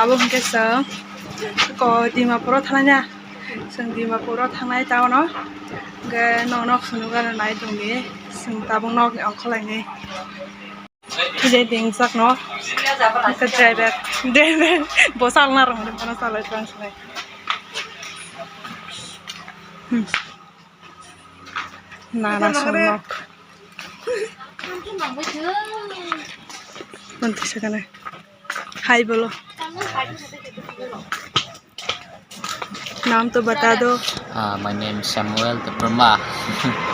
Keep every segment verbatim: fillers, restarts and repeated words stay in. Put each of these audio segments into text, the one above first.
Abo hwnkhe chwng ko Dimapuro thangnai na. Chwng Dimapuro thangnai town o. Hwnkhe nok nok phunukgana nai tongdi. Chwng tabuk nok ni ongkhorlainai. Khe dingjak no. Hwnkhe driver, driver bo salna rwngmani bono salai tong sinai. Hmm. Nana songnok. Manti sakana. Hai bolo. Naam to bata do. Ah, my name is Samuel Debbarma.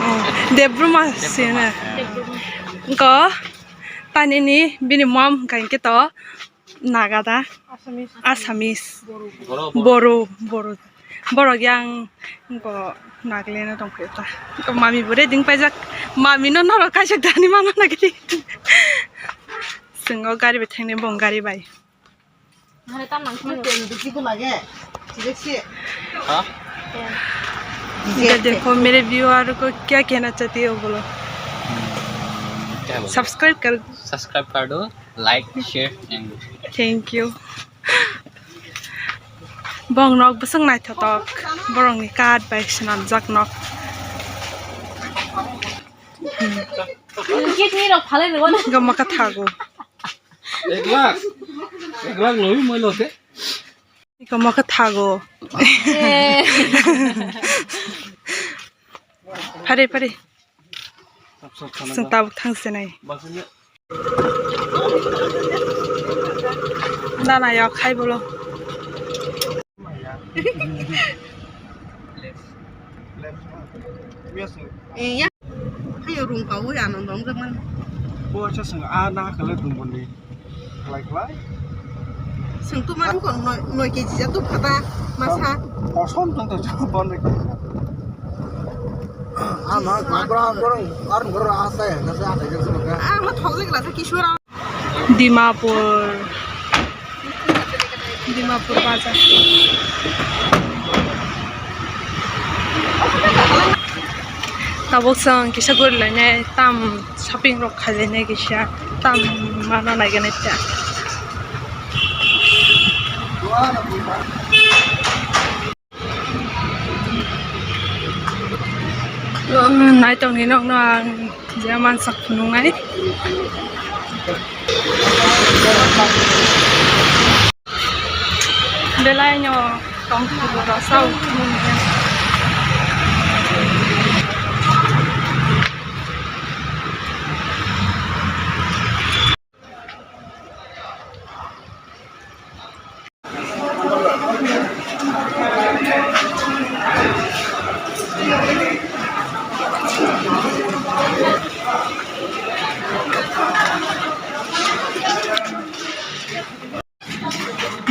Oh, Debbarma sina. Ko tani ni bini mom hwnkha hwnkhe to Naga da? Assamese. Assamese. Boru, boru. Boru, boru. Borok yang go Nagaland o tongphio ta. Ko mami bo ready wng paijak. Mami no norok kaisa dani mano nagidi. Chwng o gari bai thangnai, bo gari bai. Tel duki ko lage. Sibek si. Ha? Ye dekho, mere viewer ko kya kehna chahte ho bolo. Kya bolo? Subscribe kar. Subscribe kar do. Like, share, and thank you. Bong nok bwswk naithotok, borokni kaat bai swnamjak nok. Gama ka thago. Ek lakh, ek lakh lobi moi lote. Gama ka thago. Phare phare. Sab sab khana. Chwng tabuk thangsinai. Nana ya khai bolo. Iya. Hayo rung pawi ano dong jaman. Bo cha sing a na kale dum boni. Klai klai. Sing tu man ko noi, noi keji ja tu phata masa. Kosom tong tong bon. Ama gora gora arung gora asa ya, nasa asa ya suma ka. Ah, ma thok jek la kisura. Dimapur. Dimapur bazar. Tabuk chwng kisa gurilainai tam shopping rok khailainai kisa tam mano naiganai ta. Naitokni nokno ang je mansak phunuknai. Belai no tong thangbo rw sao.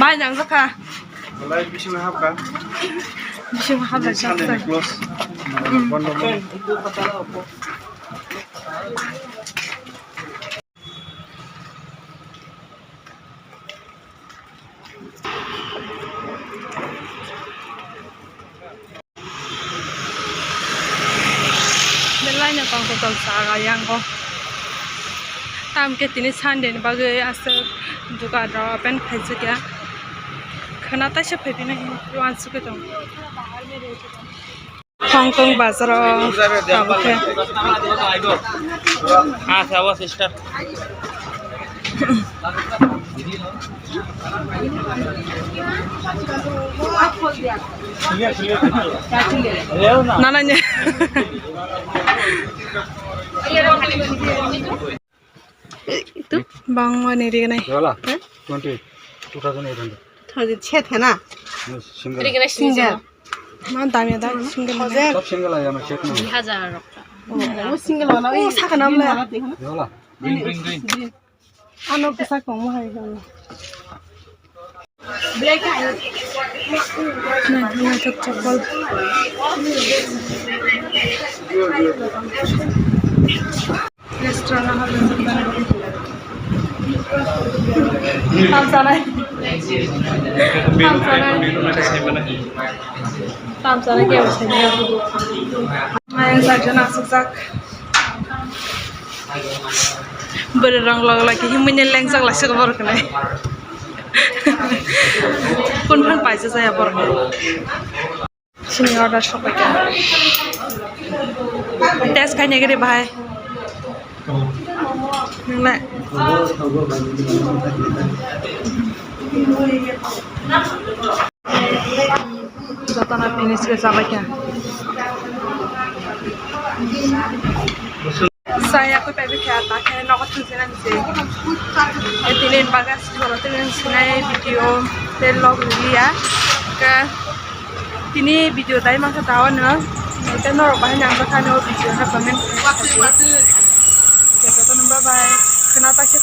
Bai nang jakha. Walai bisingo hapkha. Bisingo hapkha. Sunday ni close. Hmm. Bondo mo. Belai no tong kotor jaga yang o. Tam khe tini Sunday ni bagwi aswk dukan rok open khaijak ya. Khwna taisa phaiphino hinwi uansugwi tongo. Hongkong bazaro tabukhe. Nananya. Itu bangmani rignai. Wala? Hah? Twenty, two thousand eight hundred. Thousand set hai na? Single. Rignai single. Ma damya da single. Sob single hai, ama set na. Dui hajar. Oh, single wala. Oh, saka namla. Wala. Green, green, green. Ano kisa kong mo hai kong. Naithok naithok chapal. Restaurant o habna chapal. Tam chanai. Tam chanai. Tam chanai kebo saiya. Mayang sajona asukjak. Bwrwi rong log lagi himui ni lengjak laisuk borok hinwi. Kun phan paisa jaya borok. Sini order sopai kha. Test khai nai gari bahai. Nunglai. Jotono finish khe chabai kha. Saya khe paibi kha, ta khe nogo thangsinani se. Tini bagas jora tini sinai video tei log liya. Ka tini video dai mangkha ta ono. Tei norok bahai nang kha no video ha comment. Jotono bye bye. Khna ta khe